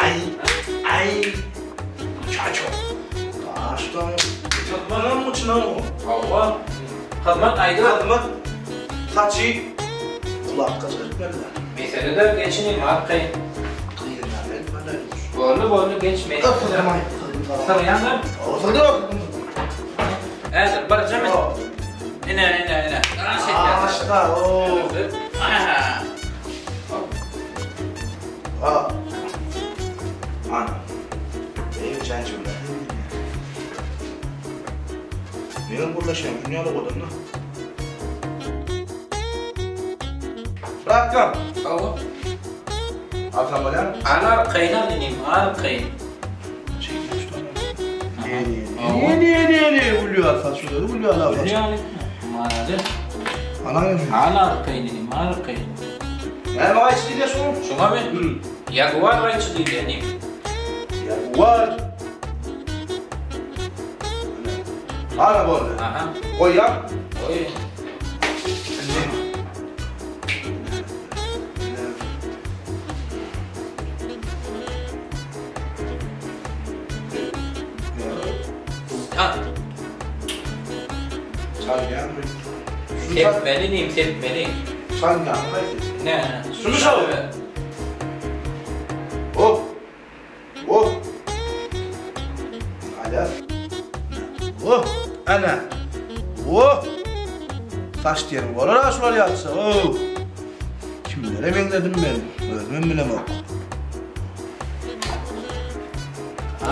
Aý, aý. Çaço. Daşdan. Hyzmatam uçuna. Hawa. Hyzmat aýdyp. Hyzmat. Saçy kulakga çykyp Mesele-de geçinim arkaýyn. Boldy, boldy, geç mesele. Sygýaňda? Häzir birje min. Ine, ine, ine. Aşda, o. Aha. A. Ana. Eý, janjymda. Meniň gurlaşýan dünýäde godanna. Bratkam. Hawa. Alsam bolýarmy? Al arkaýyn al inim, arkaýyn. Ne ne ne ne gülýär saçlary gülýär la. Gülýär. Malades. Ana Al arkaýyn inim, arkaýyn. Näme gaýçy diýýär şuň? Şuňa men Jaguar gaýçy diýýär inim. Jaguar. Ana boldy. Aha. Goýýan. Goý. Ha. Çalýanmy? Sepmeli inim, sepmeli. Çalýanmy? Ne? Şunu çal. Hop. Hop. Ala. Oh, ana. Oh. Saç diýen bolar ha şular ýatsa. Oh. Kimlere meňzedim men? Özümem bilemok.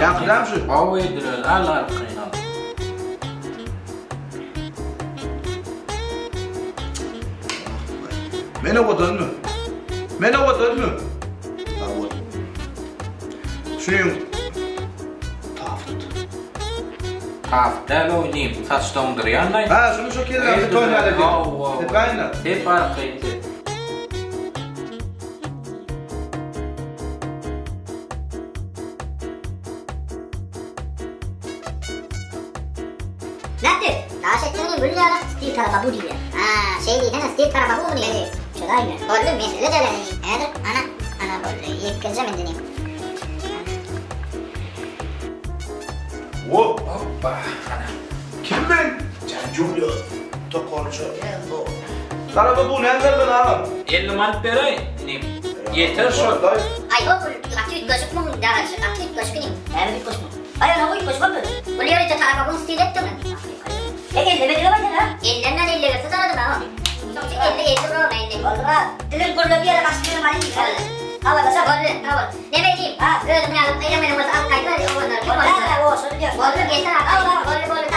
Ýaňkydam şu. Hawa ediler, al arkaýyn al. Men owadanmy? Men owadanmy? Sag bol. Şunuň taft. Taft däl o inim, saç doňdurýan-laý. Ha, şuny şu kellämde toýun ýaly edýän. Hawa. Sepäýin-le. Sep arkaýyn sep. Nätdi? Daş etdigiňi gül ýaly stil tarapa bu diýýär. Ha, şeý diýsene stil tarapa bu muny? Çözaýmy? Boldy, mesele däl indi. Häzir ana, ana boldy. Ýekirjem indi inim. Wo! Hoppa, ana. Kim men? Janjulio. Tokolça. Tarapa bu näme bermeli agam? 50 manat beräý, inim. Ýeter şol. Aý, o gül gaty üýtgeşik muň dagaşy, gaty üýtgeşik inim. Näme üýtgeşik muň? Aý, ana bu üýtgeşik boldy. Bul ýörite tarapa bu stil etdiňmi? E, ellemedige baýdan ha? Ellenmän ellegersiz aradym ha. Şoň üçin elle elli urama indi. Boldy ba. Diliň gurlap ýere gaçyp ýörem aly diýip. Boldy. Habarlaşa. Boldy, habar. Neme diýim? Ha, özüň ýaly eýlem-eýlem bolsa alyp gaýdyber oganlar. Kim bolsa. Ha, o, şony diýýär. Boldy, getir. Boldy, boldy.